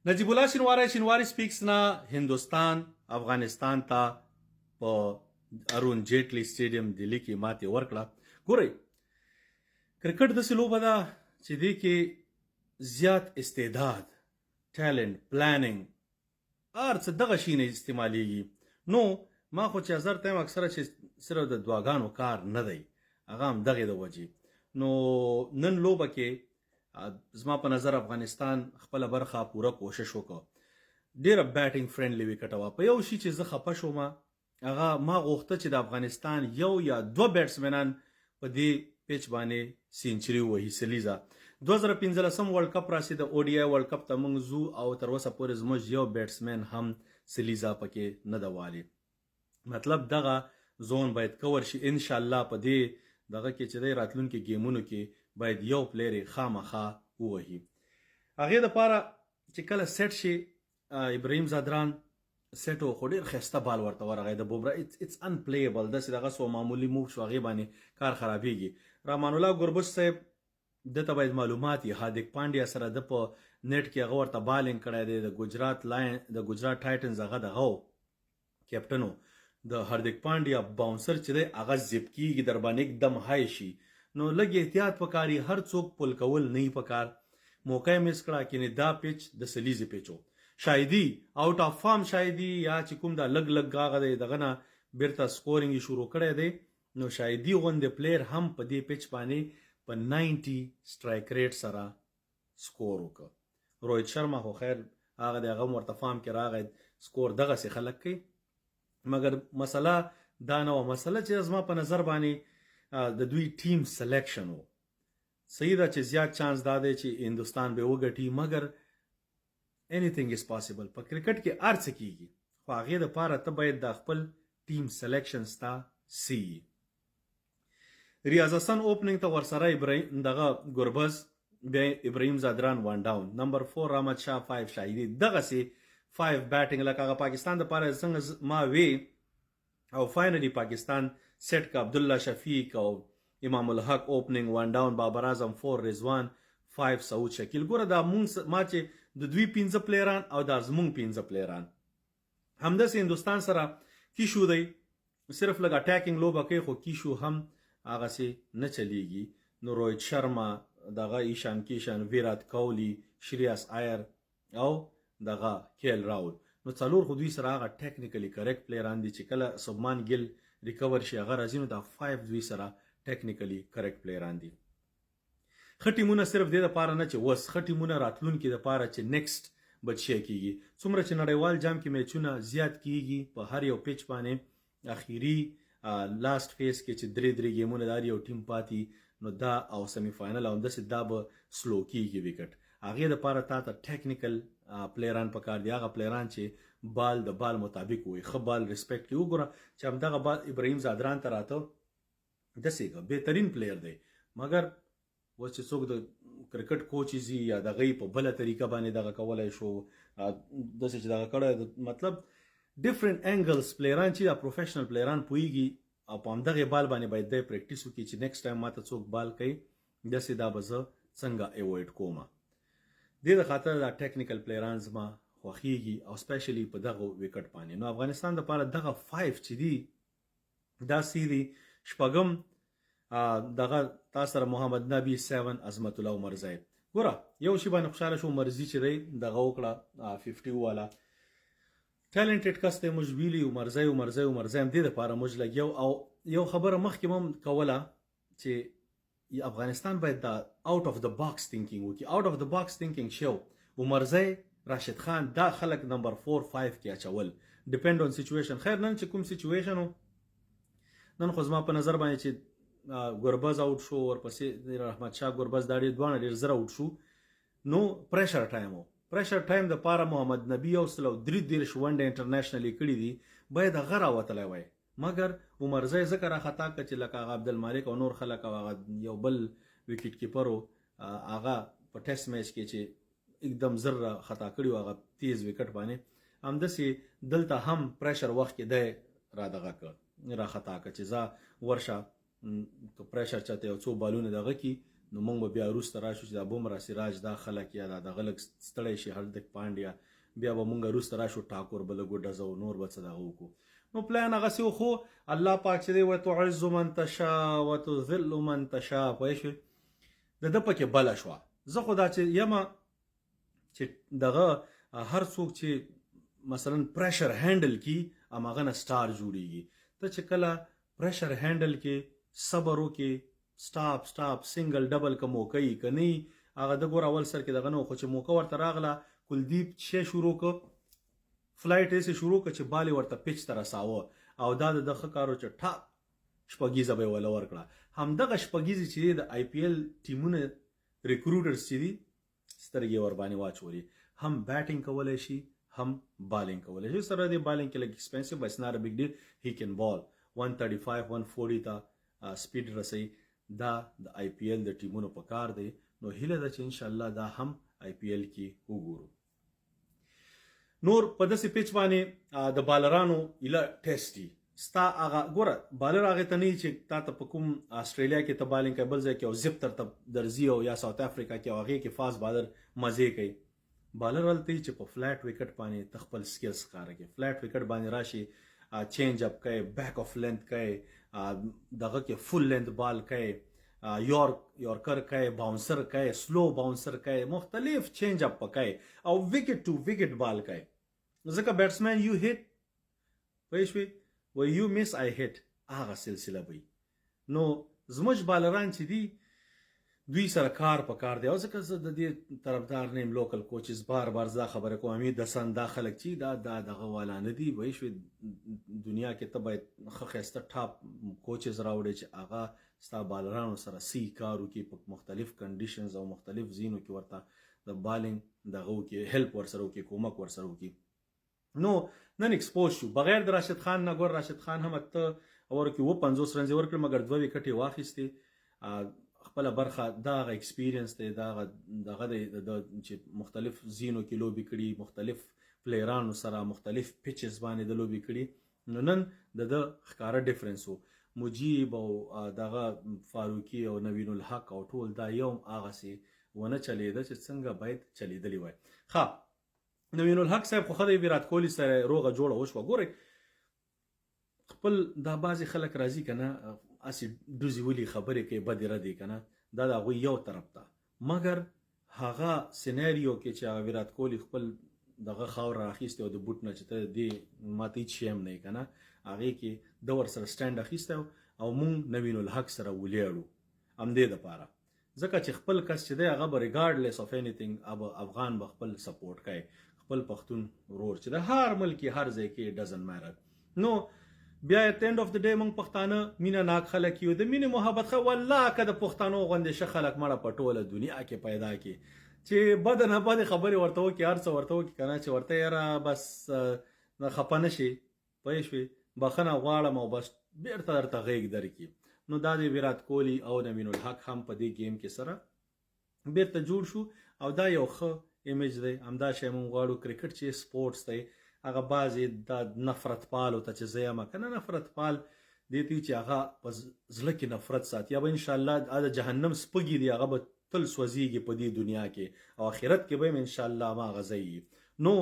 نجیب الله شینواری، شینواری سپیکس نه هندوستان افغانستان ته په ارون جیټلی سټیډیم دلی کې ماتې ورکړه. ګورئ، کرکټ داسې لوبه ده چې دې کې زیات استعداد، ټیلنټ، پلانینګ، هر څه دغه شي نه استعمالیږي. نو ما خو چې ازر ټایم اکثره چې صرف د دواګانو کار نه دی، هغه هم دغې د وجې. نو نن لوبه کې زما په نظر افغانستان خپله برخه پوره کوشش وکړ. ډیره بیټینګ فرینډلی وکټ وه. په یو شي چې زه خپه شوم، هغه ما غوښته چې د افغانستان یو یا دوه بیټسمنان په دې پیچ باندې سینچري ووهي، سلیزه. 2015 ورلډ کپ راسي، د او ډي آی ورلډ کپ ته موږ ځو او تر اوسه پورې زموږ یو بیټسمن هم سلیزه پکې نه ده والي. مطلب دغه زون باید کور شي. ان شاء الله په دې دغه کې چې دی، راتلونکي گیمونو کې باید یو پلیر یې خامخا ووهي. هغې دپاره چې کله سیټ شي، ابراهیم زادران سیټ و، خو ډېر ښایسته بال ورته ورغی د بومرا، it's unplayable. داسې دغه سو معمولي موو شو، هغې باندې کار خرابېږي. رحمان الله ګربز صاحب، ده ته باید معلومات یې، هاردیک پانډیا سره د په نیټ کې هغه ورته بالینګ کړی دی. د ګجرات لاین، د ګجرات ټایټنز هغه دغه کیپټنو. د هاردیک پانډیا باونسر چې دی، هغه زیپ کیږي در باندې، एकदम های شي، نو لږ احتیاط پکاري. هر څوک پل کول نه پکار. موقع مس کړه کینې. دا پیچ د سلیزې پیچو. شاهدی out of form، شاهدی یا چې کوم دا لګ لګ هغه دی، دغه نه بیرته سکورینګ یې شروع کړی دی. نو شاهدی غوندې پلیر هم په دې پیچ باندې په 90 سټرایک ریټ سره سکور وکړ. روهیت شرما خو خیر هغه د هغه ورته فارم کې راغی، سکور دغسې خلک کوي. مګر مسله دا نه وه. مسله چې زما په نظر باندې د دوی ټیم سلیکشن و. صحیح ده چې زیات چانس دا دی چې هندوستان به وګټي، مګر anything is possible. په کرکټ کې هر څه کیږي، خو هغې دپاره ته باید د خپل ټیم سلیکشن ستا سی. ریاض حسن اوپننګ ته، ورسره ابراهیم دغه ګربز، بیا ابراهیم زادران 1 ډاون، نمبر 4 رحمت شاه، 5 شاهدی. دغسې 5 بیټینګ لکه هغه پاکستان د پاره څنګه ما وی. او فاینلی پاکستان سیټ کا عبدالله شفیق او امام الحق اوپننګ، 1 ډاون، بابر اعظم 4، رضوان 5، سعود شکیل. ګوره، دا مونږ ما چې د دوی 5 پلیران او دا زمونږ 5 پلیران. همداسې هندوستان سره کیشو دی، صرف لږ اټاکینګ لوبه کوي، خو کیشو هم هغسې نه چلیږي. نو روهیت شرما، دغه ایشان کیشن، ویرات کوهلی، شریاس آیر او دغه کیل راول. نو څلور خو دوی سره هغه ټیکنیکلی کریکټ پلیران دي چې کله شوبمان ګیل ریکور شي، هغه راځي. نو دا 5 دوی سره ټیکنیکلی کریکټ پلیران دي. ښه ټیمونه صرف دې دپاره نه چې اوس ښه ټیمونه، راتلونکي دپاره چې نیکسټ بچی کیږي. څومره چې نړیوال جام کې میچونه زیات کیږي، په هر یو پیچ باندې اخیری لاست فیس کې چې درې درې گیمونه د هر یو ټیم پاتې، نو دا او سیمی فاینل او داسې دا به سلو کیږي وکټ. هغې دپاره تا ته ټیکنیکل پلیران پکار دي، هغه پلیران چې بال د بال مطابق وي، ښه بال ریسپیکټ کوي. وګوره چې همدغه بال ابراهیم زادران ته راته، داسې بهترین پلیر دی، مګر اوس چې څوک د کرکټ کوچ زی یا دغه په بله طریقه باندې دغه کولای شو، داسې چې دغه کړی، مطلب ډیفرنٹ انګلز پلیران چې دا پروفیشنل پلیران پوهیږي او په همدغه بال باندې باید دی پریکټیس وکړي چې نیکسټ ټایم ماته څوک بال کوي، داسې دا به زه څنګه ایوایډ کوم. دې د خاطر دا ټیکنیکل پلیران زما خوښیږي او سپیشلی په دغه وکټ باندې. نو افغانستان دپاره دغه 5 چې دي، دا سیری. شپږم دغه تا سره محمد نبی، 7 عظمت الله عمرزی. ګوره، یو شی باندې خوشاله شو، عمرزي چې دی دغه وکړه، 50 والا. ټیلنټډ کس دی. موږ ویلي عمرزی، عمرزی، عمرزی هم دې دپاره موږ لګیو. او یو خبره مخکې هم کوله چې افغانستان باید دا out of the box thinking وکړي. out of the box thinking شو، عمرزی، راشد خان، دا خلک نمبر 4 5 کې اچول، depend on situation. خیر، نن چې کوم سچويشن و، نن خو زما په نظر باندې چې ګربز اوټ شو، ورپسې رحمت شاه، ګربز، دا ډېر دواړه ډېر زر اوټ شو. نو پریشر ټایم و. پریشر ټایم د پاره محمد نبی 133 ونډه انټرنیشنل کړي دي، باید هغه راوتلی وای. مګر عمرزی ځکه را خطا کړ چې لکه هغه عبدالمالک او نور خلک او هغه یو بل وکټ کیپر و، هغه په ټیسټ میچ کې چې एकदम زر را خطا کړي و هغه تیز وکټ باندې، همداسې دلته هم پریشر وخت کې دی را دغه کړ، را خطا کړ چې ځه ورشه، که پریشر چاته یو څو بالونه دغه کی. نو موږ به بیا وروسته راشو چې دا بومرا سراج دا خلک یا دا دغه لږ ستړی شي هردک پانډیا، بیا به مونږ وروسته راشو، ټاکور به لږ وډزو، نور به څه دغه وکړو. نو پلان هغسې و، خو الله پاک چې دی وتعز من تشاء وتذل من تشاء، پوه شوې؟ د ده پکې بله شوه. زه خو دا چې یمه چې دغه هر څوک چې مثلا پریشر هینډل کی هماغه نه سټار جوړیږي. ته چې کله پریشر هینډل کې صبر وکې، سټاپ سټاپ سنګل ډبل که موقع یي که نه هغه د ګور اول سر کې دغه نه، خو چې موقع ورته راغله کلدیپ چې شروع که فلایټ یې شروع که چې بال ورته پیچ ته رساوه، او دا د ښه کارو چې ټاپ شپږیزه به یې وله ورکړه. همدغه شپږیزې چې د آی پي ایل ټیمونه ریکروټرز چې دي سترګې ورباندې واچولې، هم بیټینګ کولی شي هم بالینګ کولی شي. سره دې بالینګ کې لږ ایکسپنسیو، بس not a big deal، he can bowl 135 140 ته سپیډ رسي. دا د آی پي ایل د ټیمونو په کار دی، نو هیله ده چې ان شاء الله دا هم آی پي ایل کې وګورو. نور په داسې پیچ باندې د بالرانو ایله ټیسټ دي. ستا هغه ګوره بالر هغه ته نه چې تا ته په کوم استرالیا کې ته بالینګ کوي بل ځای کې او زپ تر درځي، او یا ساوت افریقا کې او هغې کې فاست بالر مزې کوي. بالر هلته چې په فلیټ وکټ باندې ته خپل سکلز ښکاره کوي. فلیټ وکټ باندې راشي، چینج اپ کوي، بیک اف لینث کوي، دغه کې فول لینث بال کوي، یارکر کوي، باونسر کوي، سلو باونسر کوي، مختلف چینج اپ کوي او وکټ ټو وکټ بال کوي. ځکه بیټسمن یو هیټ پوه شوې و یو میس آی هیټ هغه سلسله وي. نو زموږ بالران چې دي دوی سره کار په کار دی، او ځکه زه د دې طرفدار نه یم لوکل کوچز، بار بار زه دا خبره کوم، امیر دسن دا خلک چې دا دا دغه والا نه دي، وایي شوې دنیا کې ته باید ښه ښایسته ټاپ کوچز راوړې چې هغه ستا بالرانو سره سی کار وکړي، په مختلف کنډیشنز او مختلف ځینو کې ورته د بالینګ دغه وکړي، هیلپ ورسره وکړي، کومک ورسره وکړي. نو نن ایکسپوز شو بغیر د راشد خان نه. ګور راشد خان هم 8 اوور کې 57 رنز ورکړ، مګر دوه وکټې واخیستې. خپل برخه دا غ ایکسپیرینس دی، دا دغه دی چې مختلف زینو کې لوبې کړي، مختلف پلیرانو سره مختلف پیچز باندې د لوبې کړي. نو نن د ده ښکاره ډیفرنس و. مجیب او دغه فاروقي او نوین الحق او ټول دا یو هغسې ونه چلیده چې څنګه باید چلیدلی وای. ښه، نوین الحق صاحب خو ښه دی، ویرات کوهلي سره روغه جوړه وشوه. ګورئ خپل دا بعضې خلک راځي که نه، هسې ډوزې ولي خبرې کوي بدې ردې که نه، دا د هغوی یو طرف ته، مګر هغه سیناریو کې چې هغه ویرات کوهلي خپل دغه خاوره راخیستې او د بوټ نه چې ته دې ماته هېڅ شی هم نه یې که نه، هغې کې ده ورسره سټینډ اخیستی او مونږ نوین الحق سره ولیاړو همدې دپاره، ځکه چې خپل کس چې دی هغه به ریګارډلیس اف انیثینګ اب افغان به خپل سپورټ کوي، خپل پښتون ورور چې د هر ملک هر ځای کې ډزن میټر. نو بیا at end of the day موږ پښتانه مینه ناک خلک یو، د مینې محبت خو والله که د پښتنو غوندې ښه خلک مړه په ټوله دنیا کې پیدا کی چې بد نه بد خبرې ورته وکړي، هر څه ورته وکړي که نه چې ورته یاره بس خفه نه شي، پوه شوې، بخښنه غواړم او بس بیرته درته غیږ درکړي. نو دا دی ویرات کوهلي او نوین الحق هم په دې گیم کې سره بیرته جوړ شو، او دا یو ښه ایمیج دی. همدا شی مونږ غواړو. کرکټ چې سپورټس دی، هغه بعضې دا نفرت پالو ته چې زه یم که نه، نفرت پال دې ته چې هغه په زړه کې نفرت ساتي، یا به انشاءالله د جهنم سپږي دي، هغه به تل سوځېږي په دې دنیا کې او آخرت کې به هم انشاءالله ما غځوي. نو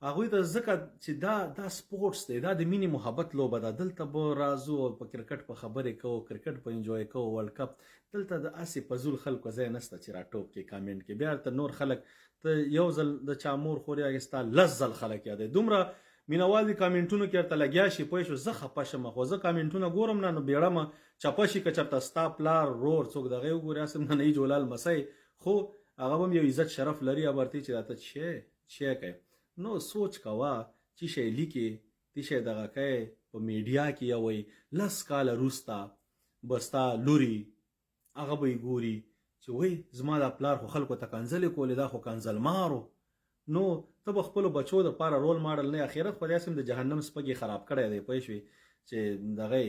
هغوی ته ځکه چې دا دا سپورټس دی، دا د مینې محبت لوبه ده. دلته به راځو او په کرکټ په خبرې کوو، کرکټ په انجوای کوو، ورلډ کپ. دلته د هسې فضول خلکو ځای نشته چې راټوپ کې کامنټ کې بیا ته نور خلک ته یو ځل د چا مور خور یا ستا لس ځل خلک یادوي، دومره مینوال دي کامنټونو کې ورته لګیا شي، پوه شو. زه خپه شم، خو زه کامنټونه ګورم نه، نو بیړه مه چپه شي که چېرته ستا پلار ورور څوک دغه وګوري، هسې نه نه جولال مسئ، خو هغه هم یو عزت شرف لري، ورته چې راته چې چې کوي نو سوچ کوه چې شی لیکې تی شی دغه کوي په میډیا کې یوی 10 کاله روسته به ستا لوري هغه به یې ګوري چې وای زما دا پلار خو خلکو ته کنځلې کولې، دا خو کنځلمارو. نو ته به خپلو بچو د پاره رول ماډل نه، اخرت خو داسې هم د جهنم سپږې خراب کړی دی، پوه شوې، چې دغه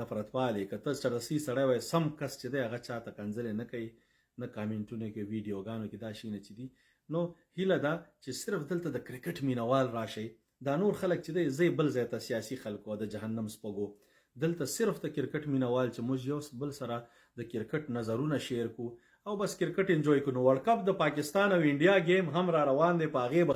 نفرت پالي. که ته چرسي سړی وای، سم کس چې دی هغه چاته کنځلې نه کوي، نه کامنټونه کوي ویډیوګانو کې دا شي نه چې دي. نو هیله ده چې صرف دلته د کرکټ مینوال راشئ، دا نور خلک چې دی زه بل ځای ته سیاسي خلکو د جهنم سپږو. دلته صرف د کرکټ مینوال چې موږ یو بل سره د د کرکټ نظرونه شیر کو او بس کرکټ انجوای کو. نو ورلډ کپ د پاکستان او انډیا گیم هم را روان دی، په هغې به